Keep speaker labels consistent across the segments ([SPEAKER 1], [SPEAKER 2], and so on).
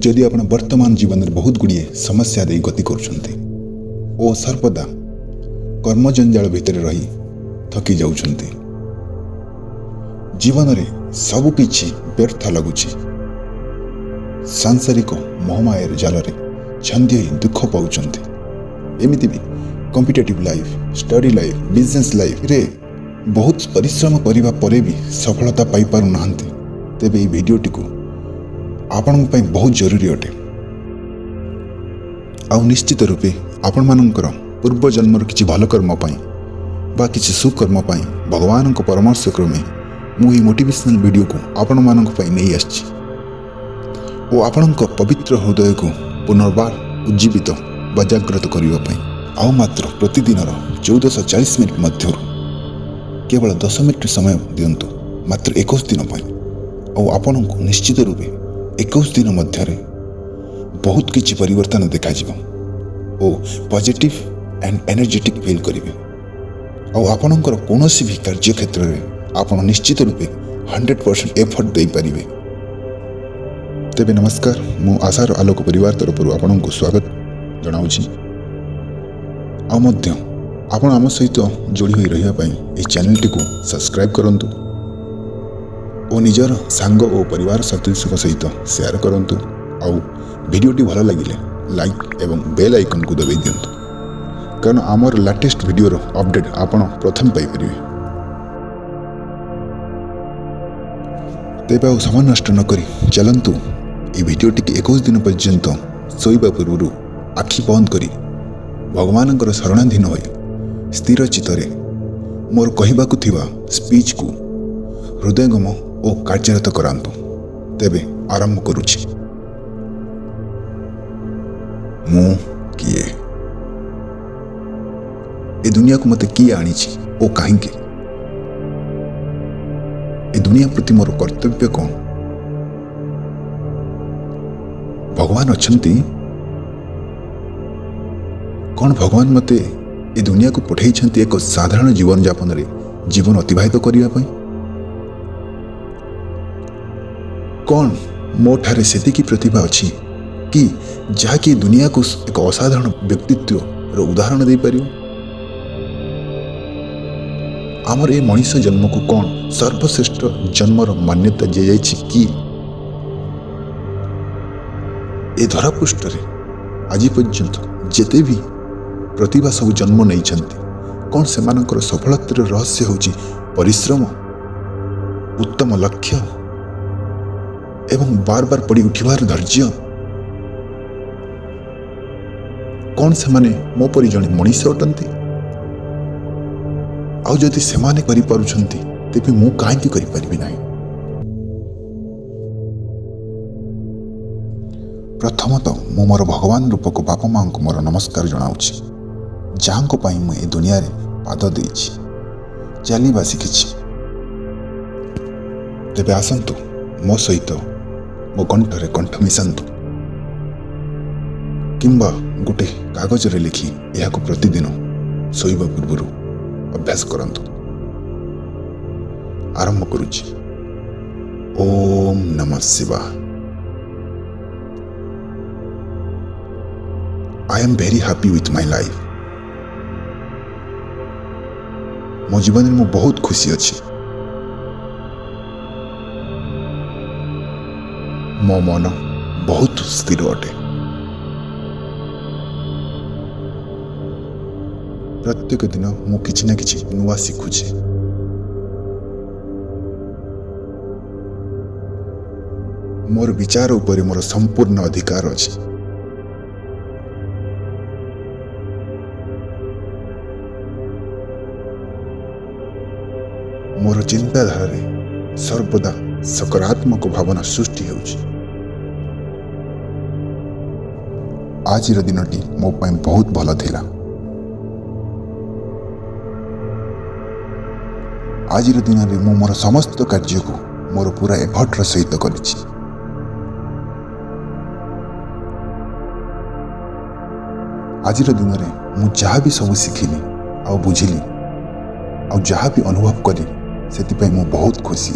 [SPEAKER 1] ଯଦି ଆପଣ ବର୍ତ୍ତମାନ ଜୀବନରେ ବହୁତ ଗୁଡ଼ିଏ ସମସ୍ୟା ଦେଇ ଗତି କରୁଛନ୍ତି ଓ ସର୍ବଦା କର୍ମଜଞ୍ଜାଳ ଭିତରେ ରହି ଥକି ଯାଉଛନ୍ତି, ଜୀବନରେ ସବୁକିଛି ବ୍ୟର୍ଥ ଲାଗୁଛି, ସାଂସାରିକ ମହାମାୟାର ଜାଲରେ ଛନ୍ଦି ହୋଇ ଦୁଃଖ ପାଉଛନ୍ତି, ଏମିତି ବି competitive life, study life, business ଲାଇଫ୍ରେ ବହୁତ ପରିଶ୍ରମ କରିବା ପରେ ବି ସଫଳତା ପାଇପାରୁନାହାନ୍ତି, ତେବେ ଏହି ଭିଡ଼ିଓଟିକୁ ଆପଣଙ୍କ ପାଇଁ ବହୁତ ଜରୁରୀ ଅଟେ। ଆଉ ନିଶ୍ଚିତ ରୂପେ ଆପଣମାନଙ୍କର ପୂର୍ବ ଜନ୍ମର କିଛି ଭଲ କର୍ମ ପାଇଁ ବା କିଛି ସୁକର୍ମ ପାଇଁ ଭଗବାନଙ୍କ ପରାମର୍ଶ କ୍ରମେ ମୁଁ ଏହି ମୋଟିଭେସନାଲ୍ ଭିଡ଼ିଓକୁ ଆପଣମାନଙ୍କ ପାଇଁ ନେଇ ଆସିଛି ଓ ଆପଣଙ୍କ ପବିତ୍ର ହୃଦୟକୁ ପୁନର୍ବାର ଉଜ୍ଜୀବିତ ବା ଜାଗ୍ରତ କରିବା ପାଇଁ। ଆଉ ମାତ୍ର ପ୍ରତିଦିନର 1440 ମିନିଟ୍ ମଧ୍ୟରୁ କେବଳ 10 ମିନିଟ୍ ସମୟ ଦିଅନ୍ତୁ, ମାତ୍ର 21 ଦିନ ପାଇଁ। ଆଉ ଆପଣଙ୍କୁ ନିଶ୍ଚିତ ରୂପେ 21 ଦିନ ମଧ୍ୟରେ ବହୁତ କିଛି ପରିବର୍ତ୍ତନ ଦେଖାଯିବ ଓ ପଜିଟିଭ୍ ଆଣ୍ଡ ଏନର୍ଜେଟିକ୍ ଫିଲ୍ କରିବେ। ଆଉ ଆପଣଙ୍କର କୌଣସି ବି କାର୍ଯ୍ୟକ୍ଷେତ୍ରରେ ଆପଣ ନିଶ୍ଚିତ ରୂପେ 100% ଏଫର୍ଟ ଦେଇପାରିବେ। ତେବେ ନମସ୍କାର, ମୁଁ ଆଶାର ଆଲୋକ ପରିବାର ତରଫରୁ ଆପଣଙ୍କୁ ସ୍ୱାଗତ ଜଣାଉଛି। ଆଉ ମଧ୍ୟ ଆପଣ ଆମ ସହିତ ଯୋଡ଼ି ହୋଇ ରହିବା ପାଇଁ ଏହି ଚ୍ୟାନେଲଟିକୁ ସବସ୍କ୍ରାଇବ୍ କରନ୍ତୁ ଓ ନିଜର ସାଙ୍ଗ ଓ ପରିବାର ସଦସ୍ୟଙ୍କ ସହିତ ସେୟାର କରନ୍ତୁ। ଆଉ ଭିଡ଼ିଓଟି ଭଲ ଲାଗିଲେ ଲାଇକ୍ ଏବଂ ବେଲ୍ ଆଇକନ୍କୁ ଦବାଇ ଦିଅନ୍ତୁ, କାରଣ ଆମର ଲାଟେଷ୍ଟ ଭିଡ଼ିଓର ଅପଡ଼େଟ୍ ଆପଣ ପ୍ରଥମେ ପାଇପାରିବେ। ତେବେ ଆଉ ସମୟ ନଷ୍ଟ ନକରି ଚାଲନ୍ତୁ ଏହି ଭିଡ଼ିଓଟିକୁ 21 ଦିନ ପର୍ଯ୍ୟନ୍ତ ଶୋଇବା ପୂର୍ବରୁ ଆଖି ବନ୍ଦ କରି ଭଗବାନଙ୍କର ଶରଣାଧୀନ ହୋଇ ସ୍ଥିର ଚିତ୍ତରେ ମୋର କହିବାକୁ ଥିବା ସ୍ପିଚ୍କୁ ହୃଦୟଙ୍ଗମ ଓ କାର୍ଯ୍ୟରତ କରାନ୍ତୁ। ତେବେ ଆରମ୍ଭ କରୁଛି। ମୁଁ କିଏ? ଏ ଦୁନିଆକୁ ମୋତେ କିଏ ଆଣିଛି ଓ କାହିଁକି? ଏ ଦୁନିଆ ପ୍ରତି ମୋର କର୍ତ୍ତବ୍ୟ କ'ଣ? ଭଗବାନ ଅଛନ୍ତି? କ'ଣ ଭଗବାନ ମୋତେ ଏ ଦୁନିଆକୁ ପଠାଇଛନ୍ତି ଏକ ସାଧାରଣ ଜୀବନଯାପନରେ ଜୀବନ ଅତିବାହିତ କରିବା ପାଇଁ? କ'ଣ ମୋ ଠାରେ ସେତିକି ପ୍ରତିଭା ଅଛି କି ଯାହାକି ଦୁନିଆକୁ ଏକ ଅସାଧାରଣ ବ୍ୟକ୍ତିତ୍ୱର ଉଦାହରଣ ଦେଇପାରିବ? ଆମର ଏ ମଣିଷ ଜନ୍ମକୁ କ'ଣ ସର୍ବଶ୍ରେଷ୍ଠ ଜନ୍ମର ମାନ୍ୟତା ଦିଆଯାଇଛି କି? ଏ ଧରାପୃଷ୍ଠରେ ଆଜି ପର୍ଯ୍ୟନ୍ତ ଯେତେ ବି ପ୍ରତିଭା ସବୁ ଜନ୍ମ ନେଇଛନ୍ତି, କ'ଣ ସେମାନଙ୍କର ସଫଳତାର ରହସ୍ୟ ହେଉଛି ପରିଶ୍ରମ, ଉତ୍ତମ ଲକ୍ଷ୍ୟ ଏବଂ ବାର ବାର ପଡ଼ି ଉଠିବାର ଧୈର୍ଯ୍ୟ? କ'ଣ ସେମାନେ ମୋ ପରି ଜଣେ ମଣିଷ ଅଟନ୍ତି? ଆଉ ଯଦି ସେମାନେ କରିପାରୁଛନ୍ତି, ତେବେ ମୁଁ କାହିଁକି କରିପାରିବି ନାହିଁ? ପ୍ରଥମତଃ ମୁଁ ମୋର ଭଗବାନ ରୂପକ ବାପା ମାଆଙ୍କୁ ମୋର ନମସ୍କାର ଜଣାଉଛି, ଯାହାଙ୍କ ପାଇଁ ମୁଁ ଏ ଦୁନିଆରେ ପାଦ ଦେଇଛି, ଚାଲିବା ଶିଖିଛି। ତେବେ ଆସନ୍ତୁ ମୋ ସହିତ ମୋ କଣ୍ଠରେ କଣ୍ଠ ମିଶାନ୍ତୁ କିମ୍ବା ଗୋଟେ କାଗଜରେ ଲେଖି ଏହାକୁ ପ୍ରତିଦିନ ଶୋଇବା ପୂର୍ବରୁ ଅଭ୍ୟାସ କରନ୍ତୁ। ଆରମ୍ଭ କରୁଛି। ଓମ୍ ନମଃ ଶିବାୟ। I am very happy with my life. ମୋ ଜୀବନରେ ମୁଁ ବହୁତ ଖୁସି ଅଛି। ମୋ ମନ ବହୁତ ସ୍ଥିର ଅଟେ। ପ୍ରତ୍ୟେକ ଦିନ ମୁଁ କିଛି ନା କିଛି ନୂଆ ଶିଖୁଛି। ମୋର ବିଚାର ଉପରେ ମୋର ସମ୍ପୂର୍ଣ୍ଣ ଅଧିକାର ଅଛି। ମୋର ଚିନ୍ତାଧାରାରେ ସର୍ବଦା ସକାରାତ୍ମକ ଭାବନା ସୃଷ୍ଟି ହେଉଛି। ଆଜିର ଦିନଟି ମୋ ପାଇଁ ବହୁତ ଭଲ ଥିଲା। ଆଜିର ଦିନରେ ମୁଁ ମୋର ସମସ୍ତ କାର୍ଯ୍ୟକୁ ମୋର ପୁରା ଏଫର୍ଟର ସହିତ କରିଛି। ଆଜିର ଦିନରେ ମୁଁ ଯାହା ବି ସବୁ ଶିଖିଲି ଆଉ ବୁଝିଲି ଆଉ ଯାହା ବି ଅନୁଭବ କଲି, ସେଥିପାଇଁ ମୁଁ ବହୁତ ଖୁସି।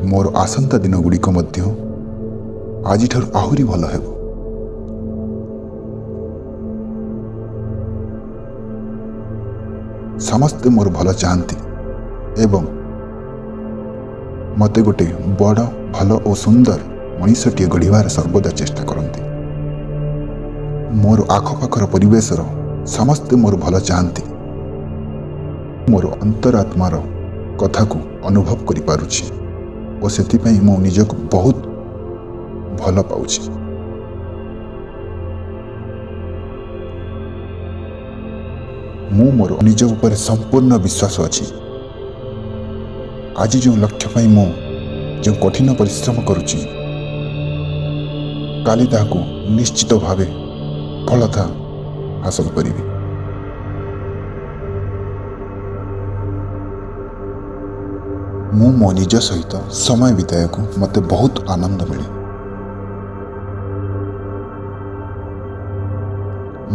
[SPEAKER 1] ମୋର ଆସନ୍ତା ଦିନଗୁଡ଼ିକ ମଧ୍ୟ ଆଜିଠାରୁ ଆହୁରି ଭଲ ହେବ। ସମସ୍ତେ ମୋର ଭଲ ଚାହାନ୍ତି ଏବଂ ମୋତେ ଗୋଟେ ବଡ଼, ଭଲ ଓ ସୁନ୍ଦର ମଣିଷଟିଏ ଗଢ଼ିବାର ସର୍ବଦା ଚେଷ୍ଟା କରନ୍ତି। ମୋର ଆଖପାଖର ପରିବେଶର ସମସ୍ତେ ମୋର ଭଲ ଚାହାନ୍ତି। ମୋର ଅନ୍ତରାତ୍ମାର କଥାକୁ ଅନୁଭବ କରିପାରୁଛି ଓ ସେଥିପାଇଁ ମୁଁ ନିଜକୁ ବହୁତ ଭଲ ପାଉଛି। ମୁଁ ମୋର ନିଜ ଉପରେ ସମ୍ପୂର୍ଣ୍ଣ ବିଶ୍ୱାସ ଅଛି। ଆଜି ଯେଉଁ ଲକ୍ଷ୍ୟ ପାଇଁ ମୁଁ ଯେଉଁ କଠିନ ପରିଶ୍ରମ କରୁଛି, କାଲି ତାହାକୁ ନିଶ୍ଚିତ ଭାବେ ସଫଳତା ହାସଲ କରିବି। ମୁଁ ମୋ ନିଜ ସହିତ ସମୟ ବିତାଇବାକୁ ମୋତେ ବହୁତ ଆନନ୍ଦ ମିଳେ।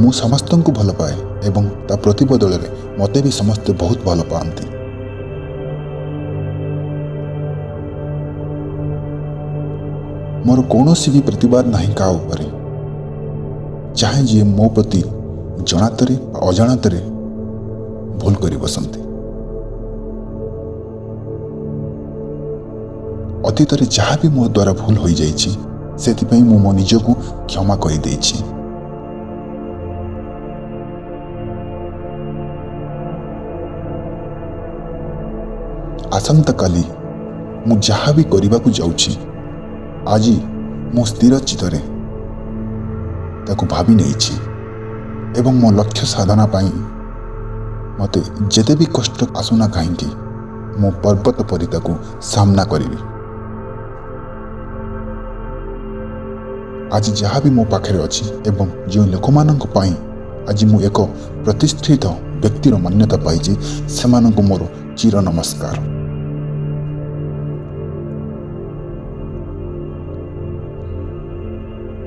[SPEAKER 1] ମୁଁ ସମସ୍ତଙ୍କୁ ଭଲ ପାଏ ଏବଂ ତା ପ୍ରତିବଦଳରେ ମୋତେ ବି ସମସ୍ତେ ବହୁତ ଭଲ ପାଆନ୍ତି। ମୋର କୌଣସି ବି ପ୍ରତିବାଦ ନାହିଁ କାହା ଉପରେ, ଚାହେଁ ଯିଏ ମୋ ପ୍ରତି ଜଣାତରେ ବା ଅଜାଣତରେ ଭୁଲ କରି ବସନ୍ତି। ଅତୀତରେ ଯାହା ବି ମୋ ଦ୍ୱାରା ଭୁଲ ହୋଇଯାଇଛି, ସେଥିପାଇଁ ମୁଁ ମୋ ନିଜକୁ କ୍ଷମା କରିଦେଇଛି। ଆସନ୍ତାକାଲି ମୁଁ ଯାହା ବି କରିବାକୁ ଯାଉଛି, ଆଜି ମୁଁ ସ୍ଥିର ଚିତ୍ତରେ ତାକୁ ଭାବି ନେଇଛି ଏବଂ ମୋ ଲକ୍ଷ୍ୟ ସାଧନା ପାଇଁ ମୋତେ ଯେତେ ବି କଷ୍ଟ ଆସୁନା କାହିଁକି, ମୁଁ ପର୍ବତ ପରି ତାକୁ ସାମ୍ନା କରିବି। ଆଜି ଯାହା ବି ମୋ ପାଖରେ ଅଛି ଏବଂ ଯେଉଁ ଲୋକମାନଙ୍କ ପାଇଁ ଆଜି ମୁଁ ଏକ ପ୍ରତିଷ୍ଠିତ ବ୍ୟକ୍ତିର ମାନ୍ୟତା ପାଇଛି, ସେମାନଙ୍କୁ ମୋର ଚିର ନମସ୍କାର।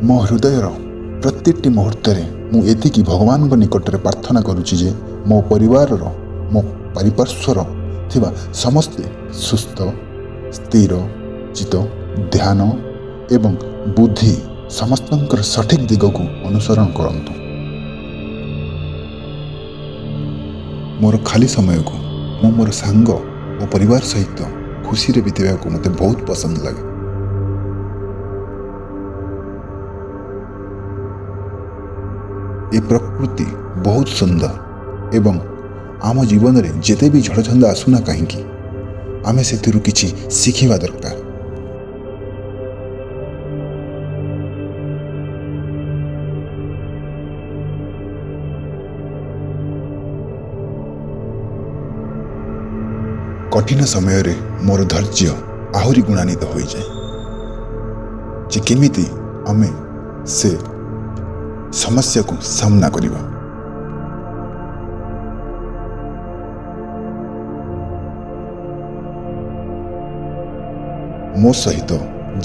[SPEAKER 1] ମୋ ହୃଦୟର ପ୍ରତିଟି ମୁହୂର୍ତ୍ତରେ ମୁଁ ଏତିକି ଭଗବାନଙ୍କ ନିକଟରେ ପ୍ରାର୍ଥନା କରୁଛି ଯେ ମୋ ପରିବାରର, ମୋ ପାରିପାର୍ଶ୍ୱର ଥିବା ସମସ୍ତେ ସୁସ୍ଥ, ସ୍ଥିର ଚିତ୍ତ, ଧ୍ୟାନ ଏବଂ ବୁଦ୍ଧି ସମସ୍ତଙ୍କର ସଠିକ୍ ଦିଗକୁ ଅନୁସରଣ କରନ୍ତୁ। ମୋର ଖାଲି ସମୟକୁ ମୁଁ ମୋର ସାଙ୍ଗ ଓ ପରିବାର ସହିତ ଖୁସିରେ ବିତାଇବାକୁ ମୋତେ ବହୁତ ପସନ୍ଦ ଲାଗେ। ଏ ପ୍ରକୃତି ବହୁତ ସୁନ୍ଦର ଏବଂ ଆମ ଜୀବନରେ ଯେତେ ବି ଝଡ଼ଝଞ୍ଜା ଆସୁନା କାହିଁକି, ଆମେ ସେଥିରୁ କିଛି ଶିଖିବା ଦରକାର। କଠିନ ସମୟରେ ମୋର ଧୈର୍ଯ୍ୟ ଆହୁରି ଗୁଣାନ୍ୱିତ ହୋଇଯାଏ ଯେ କେମିତି ଆମେ ସେ ସମସ୍ୟାକୁ ସାମ୍ନା କରିବା। ମୋ ସହିତ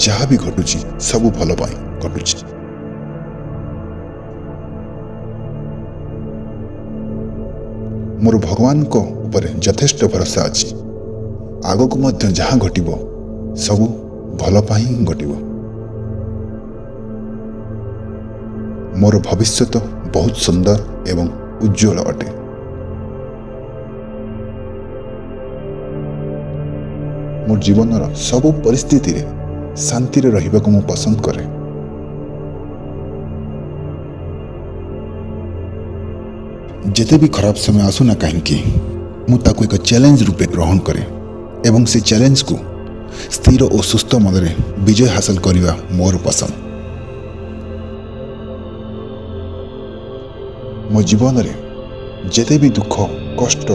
[SPEAKER 1] ଯାହା ବି ଘଟୁଛି ସବୁ ଭଲ ପାଇଁ ଘଟୁଛି। ମୋର ଭଗବାନଙ୍କ ଉପରେ ଯଥେଷ୍ଟ ଭରସା ଅଛି। ଆଗକୁ ମଧ୍ୟ ଯାହା ଘଟିବ ସବୁ ଭଲ ପାଇଁ ହିଁ ଘଟିବ। ମୋର ଭବିଷ୍ୟତ ବହୁତ ସୁନ୍ଦର ଏବଂ ଉଜ୍ଜ୍ୱଳ ଅଟେ। ମୋ ଜୀବନର ସବୁ ପରିସ୍ଥିତିରେ ଶାନ୍ତିରେ ରହିବାକୁ ମୁଁ ପସନ୍ଦ କରେ। ଯେତେ ବି ଖରାପ ସମୟ ଆସୁନା କାହିଁକି, ମୁଁ ତାକୁ ଏକ ଚ୍ୟାଲେଞ୍ଜ ରୂପେ ଗ୍ରହଣ କରେ ଏବଂ ସେ ଚ୍ୟାଲେଞ୍ଜକୁ ସ୍ଥିର ଓ ସୁସ୍ଥ ମନରେ ବିଜୟ ହାସଲ କରିବା ମୋର ପସନ୍ଦ। ମୋ ଜୀବନରେ ଯେତେ ବି ଦୁଃଖ କଷ୍ଟ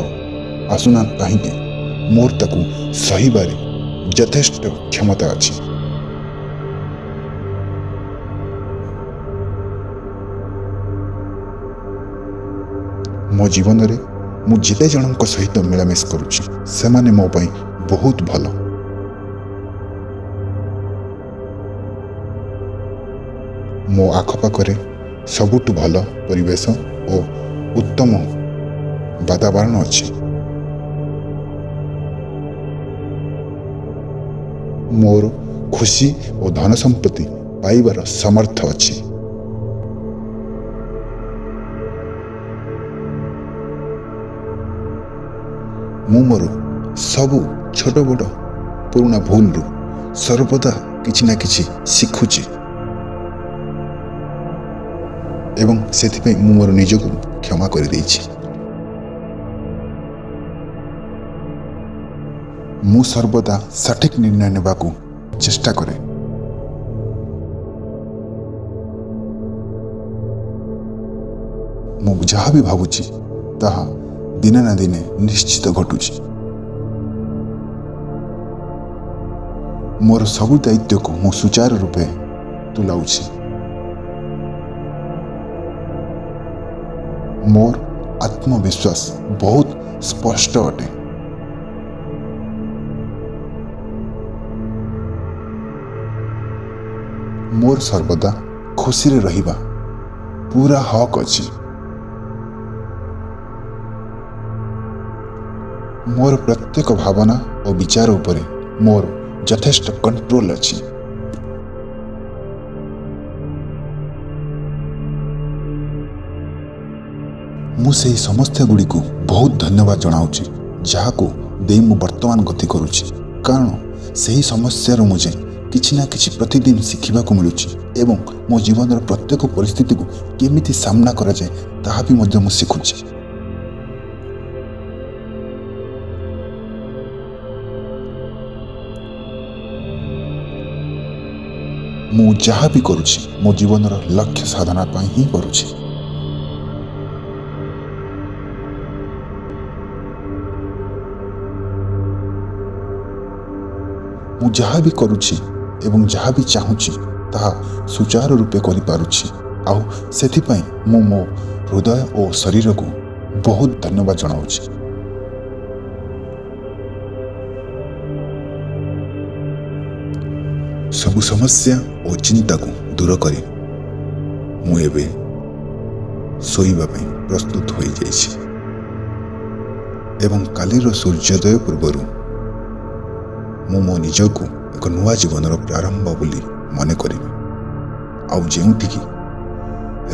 [SPEAKER 1] ଆସୁନା କାହିଁକି, ମୋର ତାକୁ ସହିବାରେ ଯଥେଷ୍ଟ କ୍ଷମତା ଅଛି। ମୋ ଜୀବନରେ ମୁଁ ଯେତେ ଜଣଙ୍କ ସହିତ ମିଳାମିଶା କରୁଛି, ସେମାନେ ମୋ ପାଇଁ ବହୁତ ଭଲ। ମୋ ଆଖପାଖରେ ସବୁଠୁ ଭଲ ପରିବେଶ ଓ ଉତ୍ତମ ବାତାବରଣ ଅଛି। ମୋର ଖୁସି ଓ ଧନ ସମ୍ପତ୍ତି ପାଇବାର ସମର୍ଥ ଅଛି। ମୁଁ ମୋର ସବୁ ଛୋଟ ବଡ଼ ପୁରୁଣା ଭୁଲରୁ ସର୍ବଦା କିଛି ନା କିଛି ଶିଖୁଛି ଏବଂ ସେଥିପାଇଁ ମୁଁ ମୋର ନିଜକୁ କ୍ଷମା କରିଦେଇଛି। ମୁଁ ସର୍ବଦା ସଠିକ୍ ନିର୍ଣ୍ଣୟ ନେବାକୁ ଚେଷ୍ଟା କରେ। ମୁଁ ଯାହା ବି ଭାବୁଛି ତାହା ଦିନେ ନା ଦିନେ ନିଶ୍ଚିତ ଘଟୁଛି। ମୋର ସବୁ ଦାୟିତ୍ୱକୁ ମୁଁ ସୁଚାରୁ ରୂପେ ତୁଲାଉଛି। ମୋର ଆତ୍ମବିଶ୍ୱାସ ବହୁତ ସ୍ପଷ୍ଟ ଅଟେ। ମୋର ସର୍ବଦା ଖୁସିରେ ରହିବା ପୁରା ହକ୍ ଅଛି। ମୋର ପ୍ରତ୍ୟେକ ଭାବନା ଓ ବିଚାର ଉପରେ ମୋର ଯଥେଷ୍ଟ କଣ୍ଟ୍ରୋଲ ଅଛି। ମୁଁ ସେହି ସମସ୍ୟା ଗୁଡ଼ିକୁ ବହୁତ ଧନ୍ୟବାଦ ଜଣାଉଛି ଯାହାକୁ ଦେଇ ମୁଁ ବର୍ତ୍ତମାନ ଗତି କରୁଛି, କାରଣ ସେହି ସମସ୍ୟାରୁ ମୁଁ ଯେ କିଛି ନା କିଛି ପ୍ରତିଦିନ ଶିଖିବାକୁ ମିଳୁଛି ଏବଂ ମୋ ଜୀବନର ପ୍ରତ୍ୟେକ ପରିସ୍ଥିତିକୁ କେମିତି ସାମ୍ନା କରାଯାଏ ତାହା ବି ମଧ୍ୟ ମୁଁ ଶିଖୁଛି। ମୁଁ ଯାହା ବି କରୁଛି ମୋ ଜୀବନର ଲକ୍ଷ୍ୟ ସାଧନା ପାଇଁ ହିଁ କରୁଛି। ମୁଁ ଯାହା ବି କରୁଛି ଏବଂ ଯାହା ବି ଚାହୁଁଛି ତାହା ସୁଚାରୁ ରୂପେ କରିପାରୁଛି, ଆଉ ସେଥିପାଇଁ ମୁଁ ମୋ ହୃଦୟ ଓ ଶରୀରକୁ ବହୁତ ଧନ୍ୟବାଦ ଜଣାଉଛି। ସବୁ ସମସ୍ୟା ଓ ଚିନ୍ତାକୁ ଦୂର କରି ମୁଁ ଏବେ ଶୋଇବା ପାଇଁ ପ୍ରସ୍ତୁତ ହୋଇଯାଇଛି ଏବଂ କାଲିର ସୂର୍ଯ୍ୟୋଦୟ ପୂର୍ବରୁ ମୁଁ ମୋ ନିଜକୁ ଏକ ନୂଆ ଜୀବନର ପ୍ରାରମ୍ଭ ବୋଲି ମନେ କରିବି, ଆଉ ଯେଉଁଠିକି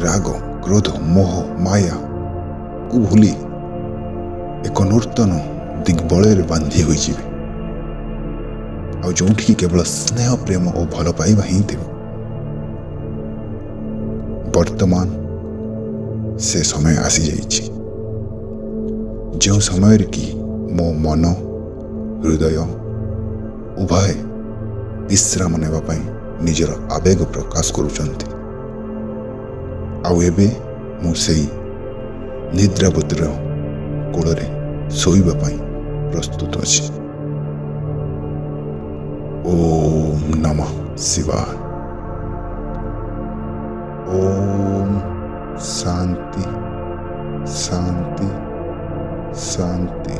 [SPEAKER 1] ରାଗ, କ୍ରୋଧ, ମୋହ, ମାୟାକୁ ଭୁଲି ଏକ ନୂତନ ଦିଗ୍ବଳୟରେ ବାନ୍ଧି ହୋଇଯିବି, ଆଉ ଯେଉଁଠିକି କେବଳ ସ୍ନେହ, ପ୍ରେମ ଓ ଭଲ ପାଇବା ହିଁ ଥିବ। ବର୍ତ୍ତମାନ ସେ ସମୟ ଆସିଯାଇଛି ଯେଉଁ ସମୟରେ କି ମୋ ମନ, ହୃଦୟ ଉଭୟ ବିଶ୍ରାମ ନେବା ପାଇଁ ନିଜର ଆବେଗ ପ୍ରକାଶ କରୁଛନ୍ତି। ଆଉ ଏବେ ମୁଁ ସେଇ ନିଦ୍ରାବତୀର କୋଳରେ ଶୋଇବା ପାଇଁ ପ୍ରସ୍ତୁତ ଅଛି। ଓମ୍ ନମଃ ଶିବାୟ। ଓମ୍ ଶାନ୍ତି ଶାନ୍ତି ଶାନ୍ତି।